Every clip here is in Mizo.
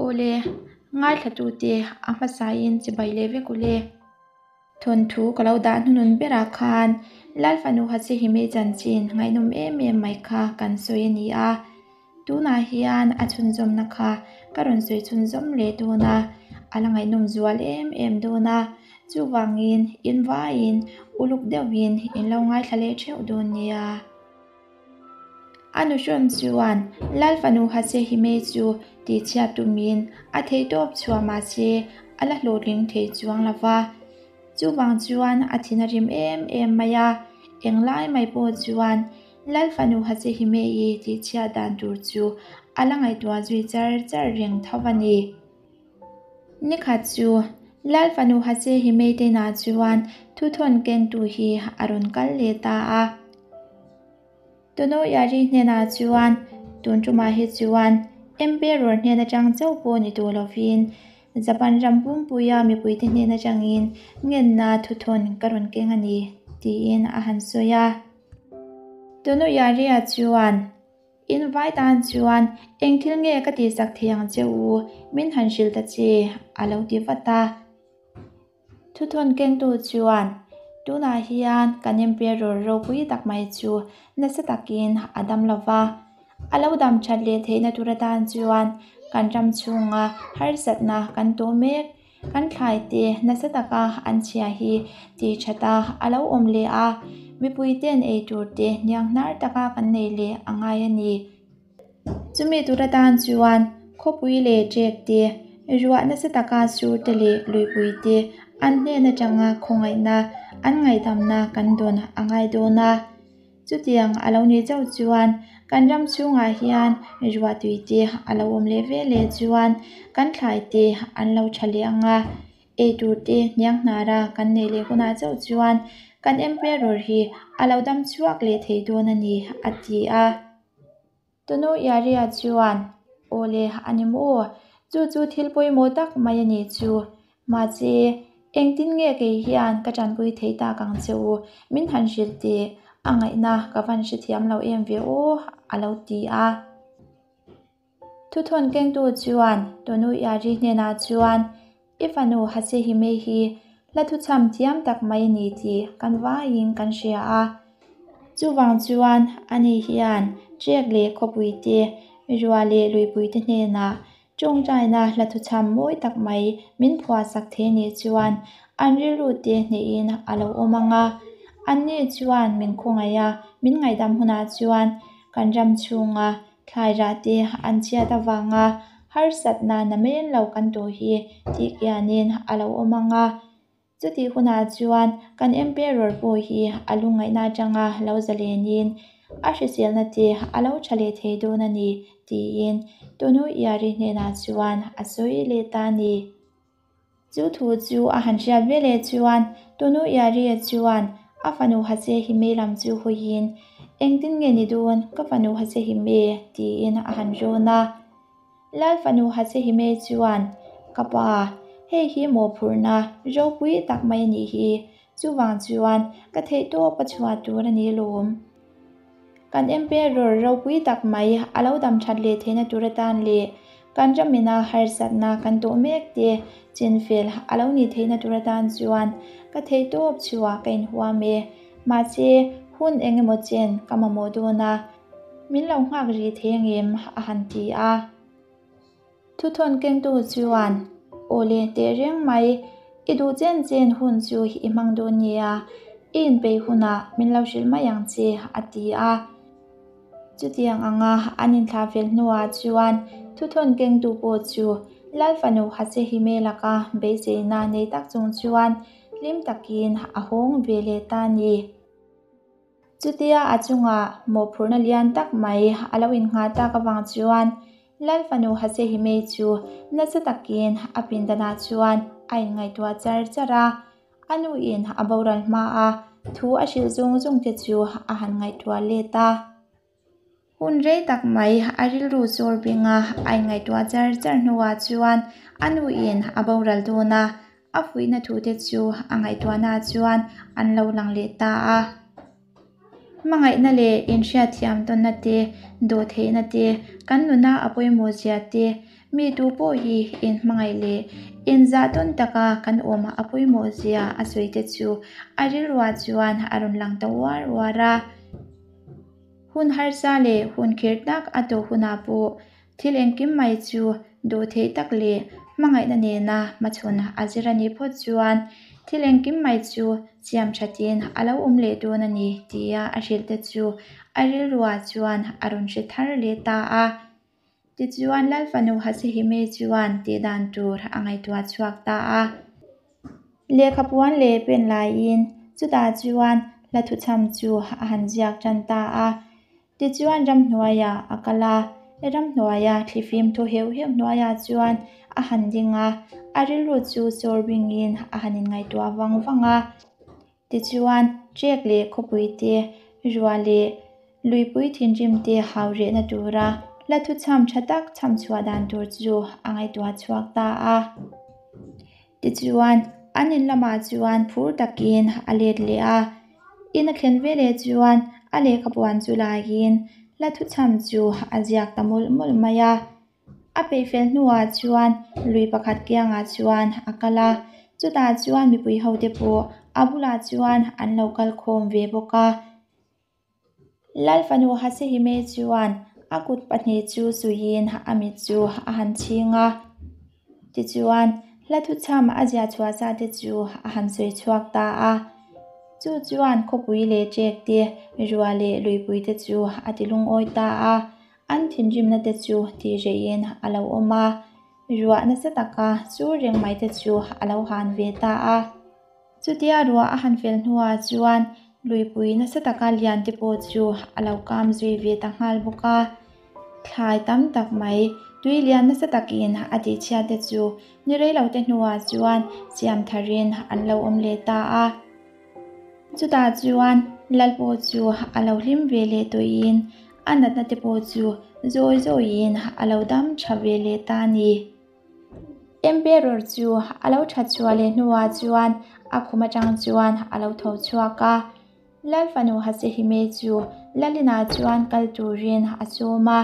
Awle, ngaithlatute a hmasain chibai leh vek ule. Thawnthu ka lo dah hnunun berah khan Lal fanu Hasehime chanchin ngaihnawm em em mai kha kan sawi a ni a. Tunah hian a chhunzawmna kha ka rawn sawi chhunzawm leh dawn a, a la ngaihnawm zual em em dawn a. Chuvangin invaiin uluk deuhin in lo ngaithla leh theuh dawn nia. A nuhrawn chuan Lal fanu Hasehime chu tihchhiat tumin a theihtawp chhuah mahse a la hlawhtling thei chuang lo va. Chuvang chuan a thin a rim em em mai a, englai mai pawh chuan Lal fanu Hasehime-i tihchhiat dan tur chu a la ngaihtuah zui char char reng tho a ni. Nikhat chu Lal fanu Hasehime te-nah chuan thuthawn kengtu hi a rawn kal leh ta a. Tonoyari hnenah chuan tun tumah hi chuan Emperor hnen atang chauh pawh ni tawh lovin Japan ram pumpuia mipuite hnen atangin ngenna thuthawn ka rawn keng a ni tiin a han sawi a. Tonoyari-a chuan In vai tan chuan eng thil nge ka tihsak thei ang che u, min han hrilh ta che, a lo ti vat a. Thuthawn kengtu chuan, Tunah hian kan Emperor ropui tak mai chu nasa takin a dam lo va, a lo dam that leh theihna tur atan chuan kan ram chhunga harsatna kan tawh mek. Kan thlai te nasa taka an chhia hi tih that a a lo awm leh a, mipui ten ei tur te hniang hnar taka kan nei leh a ngai a ni. Chumi tur atan chuan khawpui leh ṭek te, ruah nasa taka sur te leh luipui te an hnen atanga khawngaihna an ngaihdamna kan dawn a ngai dawn a. Chutiang a lo nih chauh chuan kan ram chhungah hian ruah tui te a lo awm leh ve leh chuan kan thlai te an lo tha leh ang a, ei tur te hniang hnara kan neih leh hunah chauh chuan kan Emperor hi a lo dam chhuak leh thei dawn a ni, a ti a. Tunu Iaria chuan, Awle, a ni maw? Chu chu thil pawimawh tak mai a nih chu. Mahse, engtin nge kei hian ka tanpui thei tak ang che u? Min han hrilh teh, a ngaihna ka van hrethiam lo em ve aw, a lo ti a. Thuthawn kengtu chuan Tunu Iari hnenah chuan, I fanu Hasehime hi hla thuchham thiam tak mai a ni tih kan vaiin kan hria a. Chuvang chuan ani hian ṭek leh khawpui te, rua leh luipui te hnenah ṭawngṭaina hla thuchham mawi tak mai min phuahsak thei nih chuan an rilru te hnehin a lo awm ang a. Anni chuan min khawngaih a, min ngaihdam hunah chuan kan ram chhunga Thlai rah te an chhiat avanga harsatna na men lo kan tawh hi tih kianin a lo awm ang a. Chutih hunah chuan kan Emperor pawh hi a lungngaihna atanga lo zalenin a hriselna te a lo tha leh thei dawn a ni tiin Tunu Iari hnenah chuan a sawi leh ta a ni. Chu thu chu a han hriat ve leh chuan Tunu Iaria chuan a fanu Hasehime lam chu hawiin, Engtin nge ni dawn ka fanu Hasehime? tiin a han rawn a. Lal fanu Hasehime chuan, Ka pa, hei hi mawhphurhna ropui tak mai a nih hi, chuvang chuan ka theihtawp a chhuah tur a ni lawm. Kan Emperor ropui tak mai a lo dam that leh theihna tur atan leh kan ramina harsatna kan tawh mek te chinfel a lo nih theihna tur atan chuan ka theihtawp chhuah ka inhuam e. Mahse, hun eng emaw chen ka mamawh dawn a, min lo nghak rih thei angem? a han ti a. Thuthawn kengtu chuan, Aw le teh reng mai, i duh chen chen hun chu i hmang dawn nia, i inpeih hunah min lo hrilh mai ang che, a ti a. Chutiang anga an inthlah fel hnuah chuan thuthawn kengtu pawh chu Lal fanu Hasehime laka beiseina nei tak chung chuan hlim takin a hawng ve leh ta a ni. Chutia a chungah mawhphurhna lian tak mai a lo innghah tak avang chuan Lal fanu Hasehime chu nasa takin a pindanah chuan a inngaihtuah char char a. A nuin a boral hma a thu a hrilh zung zung te chu a han ngaihtuah let a. Hun rei tak mai a rilru chawr binga a inngaihtuah char char hnuah chuan a nuin a boral dawn a, a fuihna thu te chu a ngaihtuahnaah chuan an lo lang leh ta a. Hmangaihna leh inhriatthiam tawnna te, dawhtheihna te, kan nuna a pawimawh zia te, Mi tu pawh hi inhmangaih leh inzah tawn taka kan awm a pawimawh zia a sawi te chu a rilruah chuan a rawn lang ta uar uar a. Hun harsa leh hun khirh tak a tawh hunah pawh thil engkim mai chu duh theih tak leh hmangaihna nena hmachhawn a zir a nih phawt chuan thil engkim mai chu siam thatin a lo awm leh dawn a ni tia a hrilh te chu a rilruah chuan a rawn hre thar leh ta a. Tichuan Lal fanu Hasehime chuan tih dan tur a ngaihtuah chhuak ta a. Lehkha puan leh pen laiin chutah chuan hla thuchham chu a han ziak tan ta a. Tichuan ramhnuaiah a kal a, ramhnuaia thlifim thaw heuh heuh hnuaiah chuan a han ding a, a rilru chu sawr bingin a han inngaihtuah vang vang a. Tichuan, ṭek leh khawpui te, ruah leh luipui thinrim te hau rehna tura hla thuchham ṭha tak chham chhuah dan tur chu a ngaihtuah chhuak ta a. Tichuan, an in lamah chuan phur takin a let leh a. In a thlen veleh chuan a lehkhapuan chu laiin hla thuchham chu a ziak ta mawlh mawlh mai a. A peih fel hnuah chuan lui pakhat kiangah chuan a kal a, chutah chuan mipui hote pawh a bulah chuan an lo kal khawm ve bawk a. Lal fanu Hasehime chuan a kut pahnih chu suiin a mit chu a han chhing a, tichuan hla thuchham a ziah chhuah sa te chu a han sawi chhuak ta a. Chu chuan khawpui leh ṭek te, ruah leh luipui te chu a ti lungawi ta a. An thinrimna te chu tih reihin a lo awm a, ruah nasa taka chu reng mai te chu a lo han ve ta a. Chutia ruah a han fel hnuah chuan luipui nasa taka lian te pawh chu a lo kam zui ve ta nghal bawk a. Thlai tam tak mai tui lian nasa takin a tihchhiat te chu ni rei lo te hnuah chuan siam tharin an lo awm leh ta a. Chutah chuan Lal pawh chu a lo hlim ve leh tawhin a natna te pawh chu zawi zawiin a lo dam tha ve leh ta a ni. Emperor chu a lo that chhuah leh hnuah chuan a khum atang chuan a lo tho chhuak a. Lal fanu Hasehime chu Lalinah chuan kal turin a sawm a.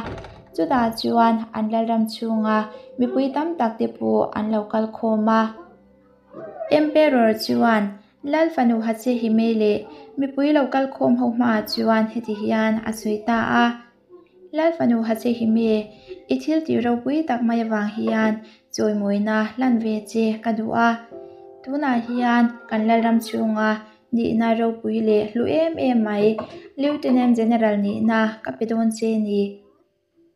Chutah chuan an lalram chhunga mipui tam tak te pawh an lo kal khawm a. Emperor chuan Lal fanu Hachehime leh mipui lo kal khawm ho hmaah chuan heti hian a sawi ta a, Lal fanu Hachehime, i thil tih ropui tak mai avang hian chawimawina hlan ve che ka duh a. Tunah hian kan lalram chhunga nihna ropui leh hlu em em mai Lieutenant General nihna ka pe dawn che ni.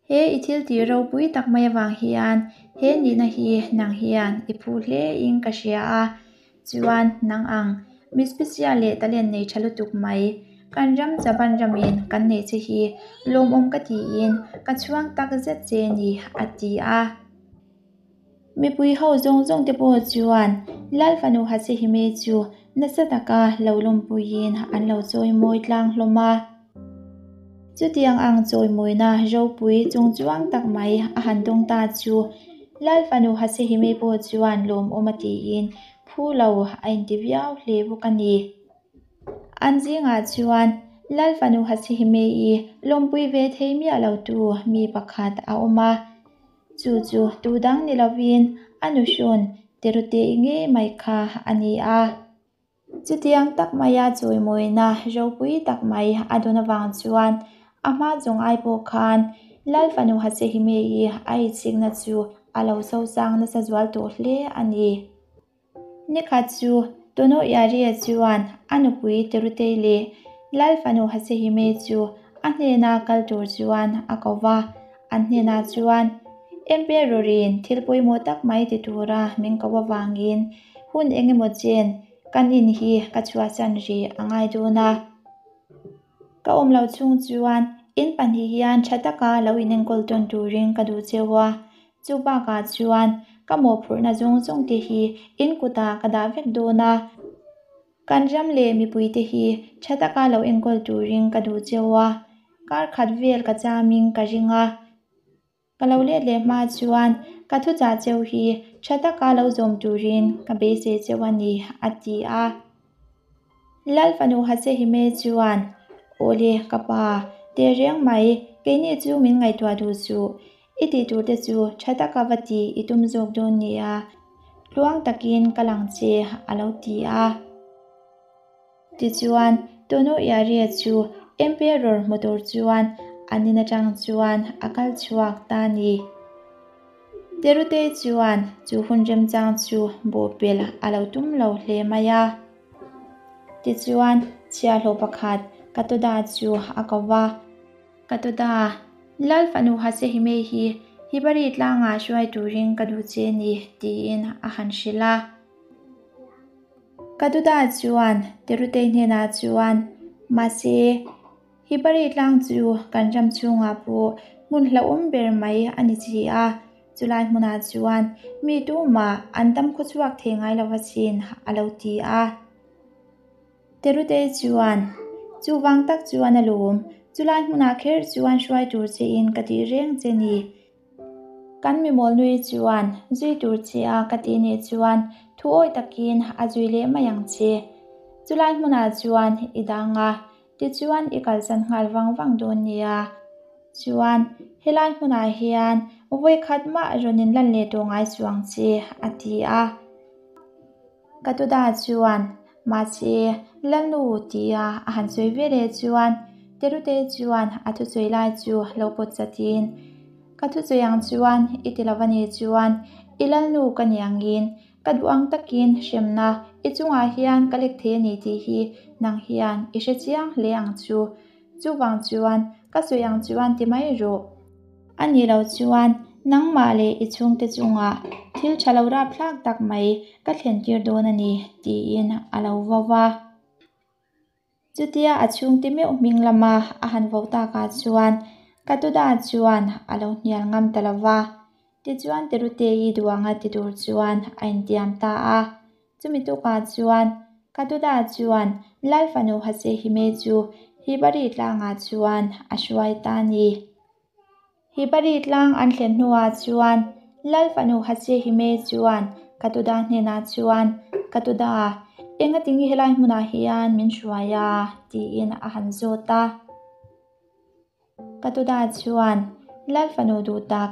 He i thil tih ropui tak mai avang hian he nihna hi nang hian i phu hle in ka hria a, chuan nang ang mi special leh talent nei tha lutuk mai kan ram Japan ramin kan neih che hi lawmawm ka tiin ka chhuang tak zet che ni a ti a. Mipui ho zawng zawng te pawh chuan Lal fanu Hasehime chu nasa taka lo lawmpuiin an lo chawimawi tlang hlawm a. Chutiang ang chawimawina ropui chungchuang tak mai a han dawng ta chu Lal fanu Hasehime pawh chuan lawmawm a tiin phu lo a inti viau hle bawk a ni. An zingah chuan Lal fanu Hasehime-i lawmpui ve thei miah lotu mi pakhat a awm a. Chu chu tu dang ni lovin a nuhrawn Terute-i ngei mai kha a ni a. Chutiang tak maia chawimawina ropui tak mai a dawn avang chuan a hma zawng ai pawh khan Lal fanu Hasehime-i a itsikna chu a lo sosang nasa zual tawh hle a ni. Nikhat chu Tono Yarie chuan a nupui Terutei leh Lal fanu Hasehime chu a hnena kal tur chuan a ko va. An hnenah chuan, Emperor-in thil pawimawh tak mai ti tura min ko avangin hun eng emaw chen kan in hi ka chhuahsan rih a ngai dawn a. Ka awm loh chhung chuan in pahnih hian tha taka lo inenkawl tawn turin ka duh cheu a. Chu bakah chuan ka mawhphurhna zawng zawng te hi in kutah ka dah vek dawn a. Kan ram leh mipui te hi tha taka lo enkawl turin ka duh cheu a. Kar khat vel ka chamin ka ring a. Ka lo let leh hma chuan ka thuchah cheu hi tha taka lo zawm turin ka beisei cheu a ni, a ti a. Lal fanu Hasehime chuan, Awle, ka pa, tehreng mai, keini chu min ngaihtuah duh suh. I tih tur te chu tha taka va ti i tum zawk dawn nia, tluang takin ka lang che a lo ti a. Tichuan, Tono Yarie chu Emperor hmu tur chuan an in atang chuan a kal chhuak ta a ni. Terutei chuan chu hun remchang chu bawhpelh a lo tum lo hle mai a. Tichuan, chhiahhlawh pakhat Katoda chu a ko va. Katoda, Lal fanu Hasehime hi Hibari tlangah hruai turin ka duh che ni, tiin a han hrilh a. Katoda chuan Terutei hnenah chuan, Mahse, Hibari tlang chu kan ram chhungah pawh hmun hlauhawm ber mai a ni chi a, chulai hmunah chuan mi tumah an dam khawchhuak thei ngai lo asin, a lo ti a. Terutei chuan, Chuvang tak chuan a lawm, chulai hmunah kher chuan hruai tur chein ka tih reng che ni. Kan mimawl nui chuan zui tur che a ka tih nih chuan thu awi takin a zui leh mai ang che. Chulai hmunah chuan i dang a, tichuan i kalsan nghal vang vang dawn nia. Chuan helai hmunah hian vawikhat mah rawn inlan leh tawh ngai chuang che, a ti a. Katuda chuan, Mahse, Lalnu tia a han sawi ve leh chuan Terute chuan a thusawi lai chu lo pawt chatin, Ka thusawi ang chuan i ti lo a nih chuan i Lalnu ka ni angin ka duh ang takin hremna i chungah hian ka lek thei a ni tih hi nang hian i hre chiang hle ang chu. Chuvang chuan ka sawi ang chuan ti mai rawh. A nih loh chuan nangmah leh i chhungte chungah thil tha lo rapthlak tak mai ka thlen tir dawn a ni, tiin a lo vo va. Chutia a chhungte meuh hming lama a han vo takah chuan Katuda chuan a lo hnial ngam ta lo va. Tichuan Terutei duanga ti tur chuan a intiam ta a. Chumi tukah chuan Katuda chuan Lal fanu Hasehime chu Hibari tlangah chuan a hruai ta a ni. Hibari tlang an thlen hnuah chuan Lal fanu Hasehime chuan Katuda hnenah chuan, Katuda, engatinge helai hmunah hian min hruai a? tiin a han zawt a. Katuda chuan, Lal fanu duh tak,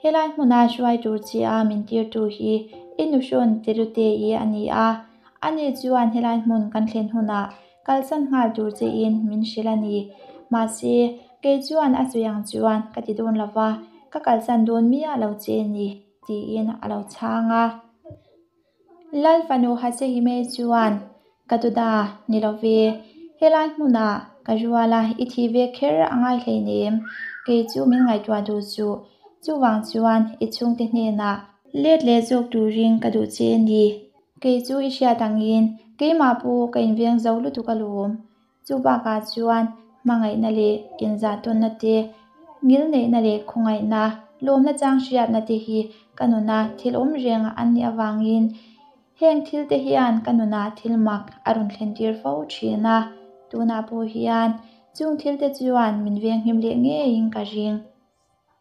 helai hmuna hruai tur che a min tirtu hi i nuhrawn Terute-i a ni a, ani chuan helai hmun kan thlen hunah kalsan nghal tur chein min hrilh a ni. Mahse, kei chuan a sawi ang chuan ka ti dawn lo va, ka kalsan dawn miah lo che ni, tiin a lo chhang a. Lal fanu Hasehime chuan, Ka duda, ni lo ve. Helai hmunah ka rual a, i thih ve kher a ngai hleinem. Kei chu min ngaihtuah duh suh. Chuvang chuan i chhungte hnenah let leh zawk turin ka duh che ni. Kei chu i hriat angin keimah pawh ka inveng zo lutuk alawm. Chu bakah chuan hmangaihna leh inzahtawnna te, ngilneihna leh khawngaihna, lawmna chang hriatna te hi ka nuna thil awm reng an nih avangin heng thil te hian ka nunah thil mak a rawn thlen tir fo thin a, tunah pawh hian chung thil te chuan min venghim leh ngeiin ka ring.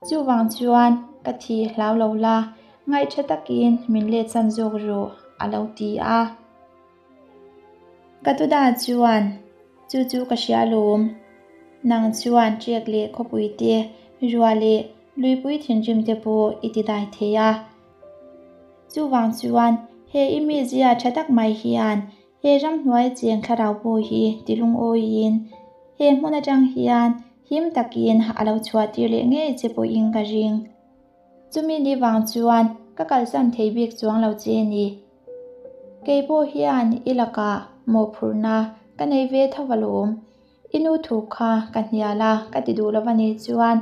Chuvang chuan ka thi hlau lo la, ngaihṭha takin min letsan zawk rawh, a lo ti a. Ka tuda chuan, Chu chu ka hria alawm. Nang chuan ṭek leh khawpui te, rua leh luipui thinrim te pawh i ti dai thei a. Chuvang chuan he i mizia ṭha tak mai hian he ramhnuai cheng thlarau pawh hi ti lungawiin he hmun aṭang hian Him takin a lo chhuah tir leh ngei che pawhin ka ring. Chumi ni vang chuan ka kalsan thei bik chuang lo che ni. Kei pawh hian i lakah mawhphurhna ka nei ve tho alawm. I nu thu kha ka hnial a ka ti duh lo a nih chuan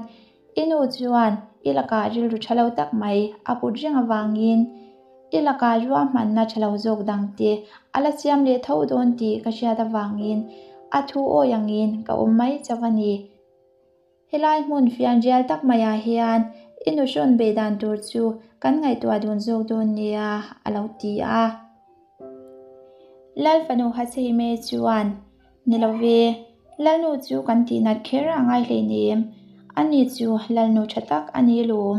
i nu chuan i lakah rilru tha lo tak mai a put reng avangin i lakah ruahmanna tha lo zawk dang te a la siam leh tho dawn tih ka hriat avangin a thu awi angin ka awm mai chauh a ni. Helai hmun fianrial tak maiah hian i nuhrawn bei dan tur chu kan ngaihtuah dun zawk dawn nia a lo ti a. Lal fanu Hasehime chuan, Ni lo ve, Lalnu chu kan tihnat kher a ngai hleinem, ani chu Lalnu tha tak a ni lawm.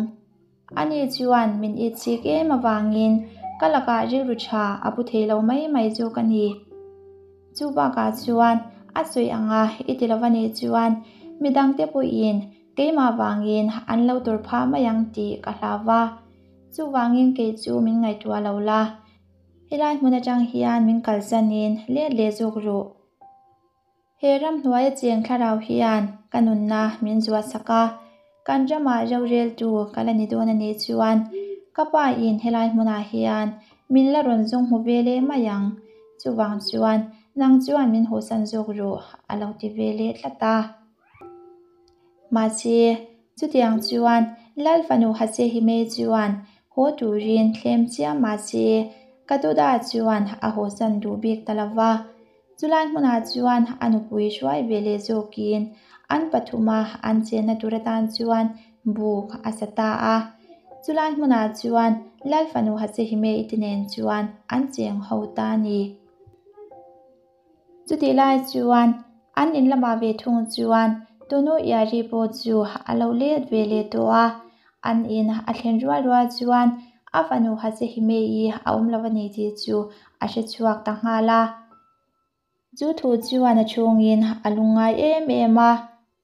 Ani chuan min itchik em avangin ka lakah rilru tha a pu thei lo mai mai zawk a ni. Chu bakah chuan a sawi anga i ti lo a nih chuan midangte pawhin Keimah vangin an lo tur phah mai ang tih ka hlau va, chuvangin kei chu min ngaihtuah lo la. Helai hmun atang hian min kalsanin let leh zawk rawh. He ramhnuaia cheng thlarau hian ka nunna min zuah sak a, kan ramah roreltu ka la ni dawn a nih chuan ka pa in helai hmunah hian min la rawn zawng hmu ve leh mai ang, chuvang chuan nang chuan min hawsan zawk rawh a lo ti ve leh tlat a. Mahse, chutiang chuan Lal fanu Hasehime chuan haw turin thlem chiam mahse Katoda chuan a hawsan duh bik ta lo va. Chulai hmunah chuan a nupui hruai ve leh zawkin an pathuma an chenna tur atan chuan buk a sa ta a. Chulai hmunah chuan Lal fanu Hasehime-i te nen chuan an cheng ho ta a ni. Chutih lai chuan an in lamah ve thung chuan Tunu Iari pawh chu a lo let ve leh tawh a. An in a thlen rual rual chuan a fanu Hasehime-i a awm lo a ni tih chu a hre chhuak ta nghal a. Chu thu chuan a chhungin a lungngai em em a,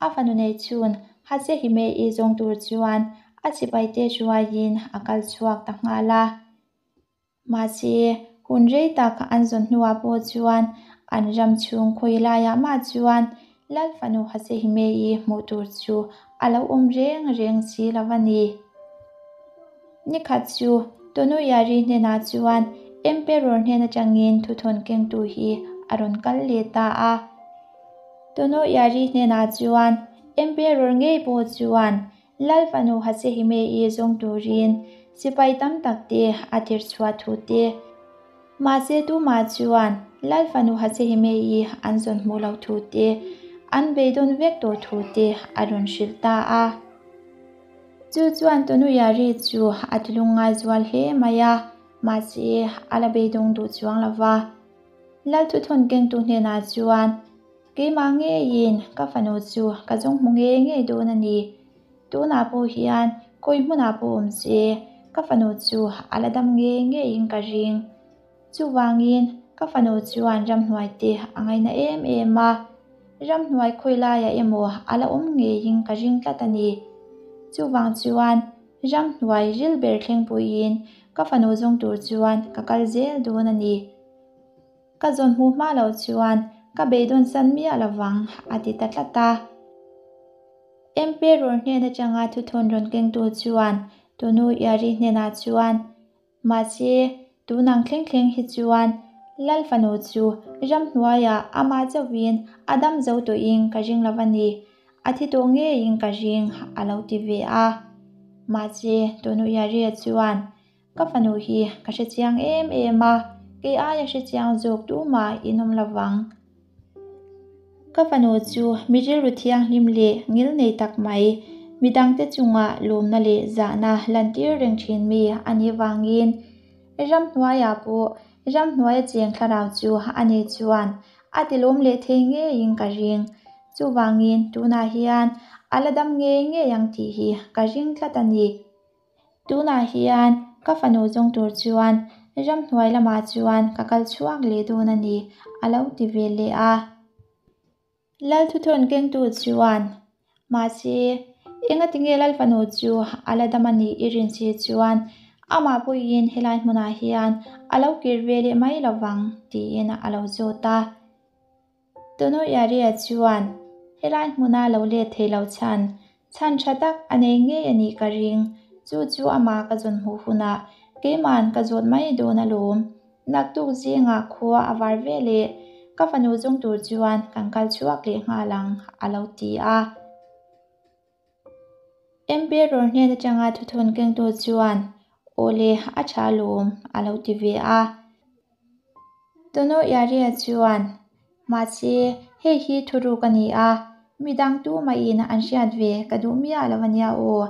a fanu nei chhun Hasehime-i zawng tur chuan a sipaite hruaiin a kal chhuak ta nghal a. Mahse, hun rei tak an zawn hnuah pawh chuan an ram chhung khawi laiah mah chuan Lal fanu Hasehime-i hmuh tur chu a lo awm reng reng si lo a ni. Nikhat chu Tonoyari hnenah chuan Emperor hnen atangin thuthawn kengtu hi a rawn kal leh ta a. Tonoyari hnenah chuan Emperor ngei pawh chuan Lal fanu Hasehime-i zawng turin sipai tam tak te a tirh chhuah thu te, mahse tumah chuan Lal fanu Hasehime-i an zawn hmuh loh thu te, an beidawn vek tawh thu te a rawn hrilh ta a. Chu chuan Tonuyari chu a tilungngai zual hle mai a, mahse a la beidawng duh chuang lo va. Lal thuthawn kengtu hnenah chuan Keimah ngeiin ka fanu chu ka zawng hmu ngei ngei dawn a ni. Tunah pawh hian kawi hmunah pawh awm se ka fanu chu a la dam ngei ngeiin ka ring. Chuvangin ka fanu chuan ramhnuai te a ngaina em em a, ramhnuai khawi laiah emaw a la awm ngeiin ka ring tlat a ni. Chuvang chuan ramhnuai ril ber thleng puiin ka fanu zawng tur chuan ka kal zel dawn a ni. Ka zawn hmuh hma loh chuan ka beidawn san miah lovang, a ti ta tlat a. Emperor hnen atanga thuthawn rawn kengtu chuan Tunu Iari hnenah chuan, Mahse, tunang thleng thleng hi chuan Lal fanu chu ramhnuaiah amah chauhin a dam zo tawhin ka ring lo a ni, a thi tawh ngeiin ka ring, a lo ti ve a. Mahse, Tunu Iari chuan, Ka fanu hi ka hre chiang em em a, kei aia hre chiang zawk tumah in awm lo vang. Ka fanu chu mi rilru thianghlim leh ngil nei tak mai, midangte chunga lawmna leh zahna lantir reng thin mi a nih vangin ramhnuaiah pawh ramhnuaia cheng thlarau chu a nih chuan a tilawm leh thei ngeiin ka ring. Chuvangin tunah hian a la dam ngei ngei ang tih hi ka ring tlat a ni. Tunah hian ka fanu zawng tur chuan ramhnuai lamah chuan ka kal chhuak leh dawn a ni, a lo ti ve leh a. Lal thuthawn kengtu chuan, Mahse, engatinge Lal fanu chu a la dam a nih i rin si chuan amah pawhin helai hmunah hian a lo kir ve leh mai lovang, tiin a lo zawt a. Tonoyaria chuan helai hmuna lo let thei lo chhan, chhan tha tak a nei ngei a nih ka ring. Chu chu amah ka zawn hmuh hunah keima'n ka zawt mai dawn alawm. Naktuk zingah khua a var ve leh ka fanu zawng tur chuan kan kal chhuak leh nghal ang, a lo ti a. Emperor hnen atanga thuthawn kengtu chuan, Aw le, a tha alawm, a lo ti ve a. Tono Yaria chuan, Mahse, hei hi thuruk a ni a, midang tumahin an hriat ve ka duh miah lo a nia aw.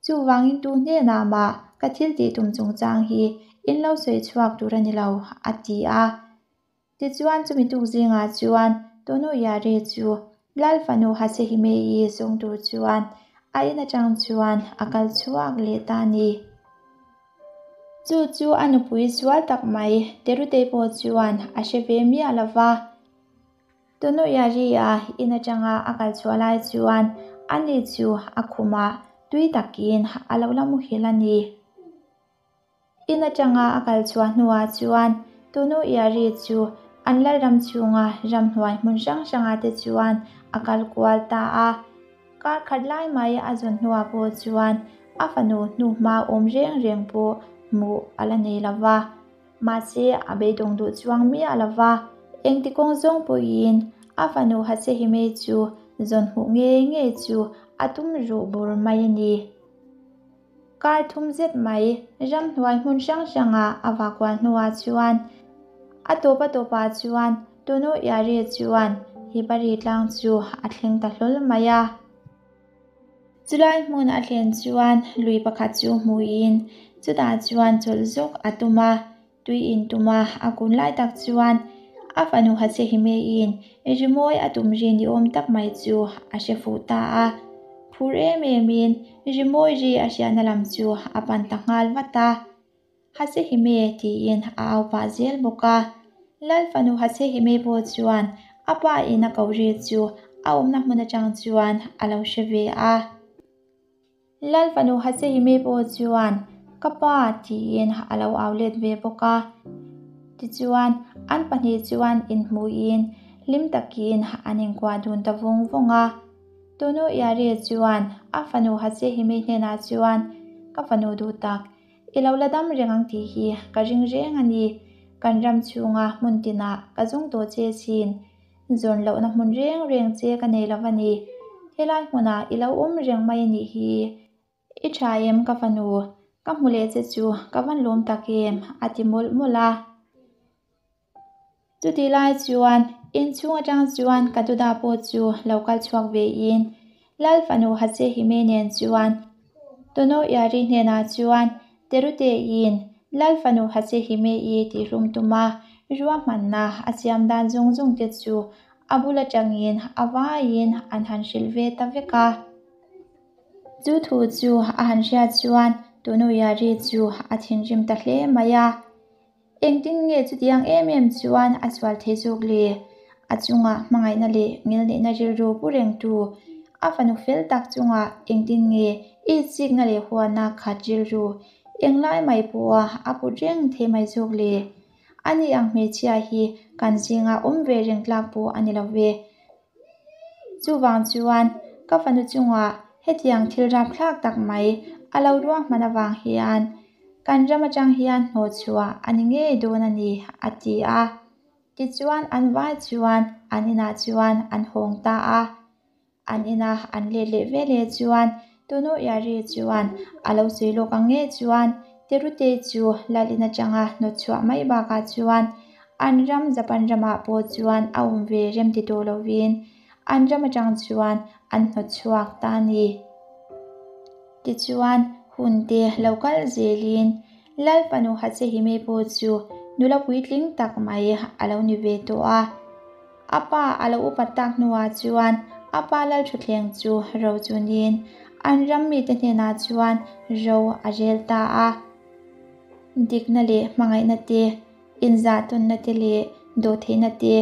Chuvangin tu hnenah mah ka thil tih tum chungchang hi in lo sawi chhuak tur a ni lo, a ti a. Tichuan chumi tuk zingah chuan Tunu Yari chu Lal fanu Hasehime-i zawng tur chuan a in atang chuan a kal chhuak leh ta a ni. Chu chu a nupui sual tak mai Terutei pawh chuan a hre ve miah lo va. Tunu Yari-a in atanga a kal chhuah lai chuan Ani chu a khumah tui takin a lo la muhil a ni. In atanga a kal chhuah hnuah chuan Tunu Iari chu an lalram chhunga ramhnuai hmun hrang hrangah te chuan a kal kual ta a. Kar khat lai mai a zawn hnuah pawh chuan a fanu hnuhma awm reng reng pawh hmuh a la nei lo va. Mahse a beidawng duh chuang miah lo va, engti kawng zawng pawhin a fanu Hasehime chu zawn hmuh ngei ngei chu a tum ruh bur mai a ni. Kar thum zet mai ramhnuai hmun hrang hranga a vakual hnuah chuan a tawp a tawpah chuan Tunu Iari chuan Hibari tlang chu a thleng ta hlawl mai a. Chulai hmun a thlen chuan lui pakhat chu hmuin chutah chuan chawlh zawk a tum a. Tui in tuma a kun lai tak chuan a fanu Hatsehimeiin rimawi a tum ri ni awm tak mai chu a hre fuh ta a. Phur em emin rimawi ri a hriatna lam chu a pan ta nghal vat a. Hatsehime tiin a au pah zel bawk a. Lal fanu Hatsehime pawh chuan a pa in a ko ri chu a awmna hmun atang chuan a lo hre ve a. Lal fanu Hasehime pawh chuan, Ka pa, tiin a lo au let ve bawk a. Tichuan, an pahnih chuan inhmuhin hlim takin an inkuah dun ta vawng vawng a. Tunu Iari chuan a fanu Hasehime hnenah chuan, Ka fanu duh tak, i lo la dam reng ang tih hi ka ring reng a ni. Kan ram chhunga hmun tinah ka zung tawh che sin. Zawn lohna hmun reng reng che ka nei lo a ni. Helai hmunah i lo awm reng mai a nih hi. I tha em ka fanu, ka hmu leh che chu ka van lawm tak em a ti mawlh mawlh a. Chutih lai chuan inchhung atang chuan ka duda pawh chu lo kal chhuak ve in Lal fanu Hatsehime nen chuan Tono Iari hnenah chuan Terute-in Lal fanu Hatsehime-i tihhlum tuma ruahmanna a siam dan zawng zawng te chu a bul atangin a vaiin an han hrilh ve ta vek a. Chu thu chu a han hriat chuan Tono Iari chu a thinrim ta hle mai a. Engtin nge chutiang em em chuan a sual thei zawk le? A chungah hmangaihna leh ngilneihna rilru pu rengtu a fanu fel tak chungah engtin nge i chikna leh huatna khat rilru englai mai pawha a put reng thei mai zawk le? Ani ang hmeichhia hi kan zingah awm ve reng tlak pawh a ni lo ve. Chuvang chuan ka fanu chungah hetiang thil rapthlak tak mai a lo ruahman avang hian kan ram atang hian hnawhchhuah a ni ngei dawn a ni, a ti a. Tichuan an vai chuan an inah chuan an hawng ta a. An ina an let leh ve leh chuan Tunu Iari chuan a lo sawi lawk ang nge chuan Terutei chu lal in atanga hnawtchhuah mai bakah chuan an ram Japan ramah pawh chuan a awm ve rem ti tawh lovin an ram atang chuan an hnawtchhuak ta a ni. Tichuan, hun te lo kal zelin Lal fanu Hatsehime pawh chu nula puitling tak mai a lo ni ve tawh a. A pa a lo upat tak hnuah chuan a pa Lalthuthleng chu ro chunin an ram mite hnenah chuan ro a rel ta a. Dikna leh hmangaihna te, inzahtawnna te leh dawhtheihna te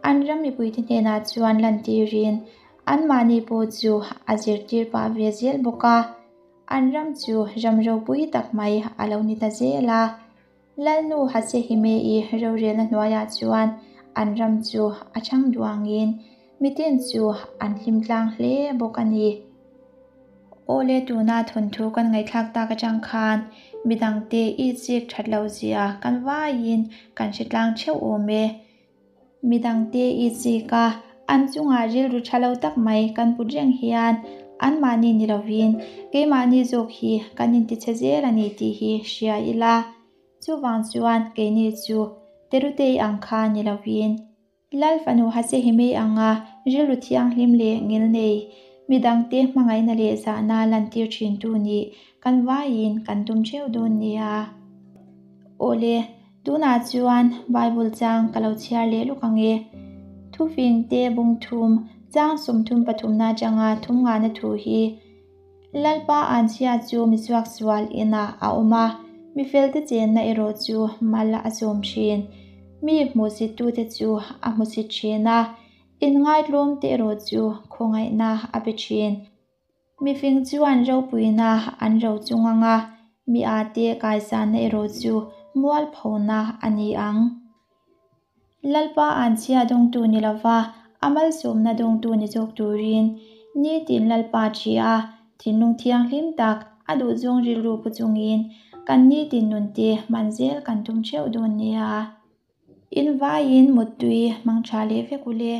an ram mipuite hnenah chuan lantirin anmahni pawh chu a zirtir pah ve zel bawk a. An ram chu ram ropui tak mai a lo ni ta zel a. Lalnu Hasehime-i rorelna hnuaiah chuan an ram chu a chhang duangin mitin chu an hlim tlang hle bawk a ni. Awle tuna thawnthu kan ngaihthlak tak atang khan midangte i chik that loh zia kan vaiin kan hre tlang theuh awm e. Midangte i chik a, an chungah rilru tha lo tak mai kan put reng hian anmahni ni lovin keimahni zawk hi kan intichhe zel a ni tih hi hria ila. Chuvang chuan keini chu Terutei ang kha ni lovin Lal fanu Hasehimei anga rilru thianghlim leh ngilnei, midangte hmangaihna leh zahna lantir thintu nih kan vaiin kan tum theuh dawn nia. Awle. Tunah chuan Bible chang ka lo chhiar leh lawk ang e. Thufing te bung thum, chang 33 na atanga thum ngahna thu hi Lalpa anchhia chu mi suaksual inah a awm a, mi felte chenna erawh chu mal a sawm thin. Mi hmuhsittute chu a hmusit thin a, inngaitlawmte erawh chu khawngaihna a pe thin. Mifing chuan ropuina an rochung ang a, mi ate kaisanna erawh chu mualphona a ni ang. Lalpa anchhia dawngtu ni lova, a malsawmna dawngtu ni zawk turin nitin Lalpa ṭih a, thinlung thianghlim tak a duhzawng rilru pu chungin kan nitin nunte hman zel kan tum theuh dawn nia. In vaiin muttui hmang tha leh vek ule.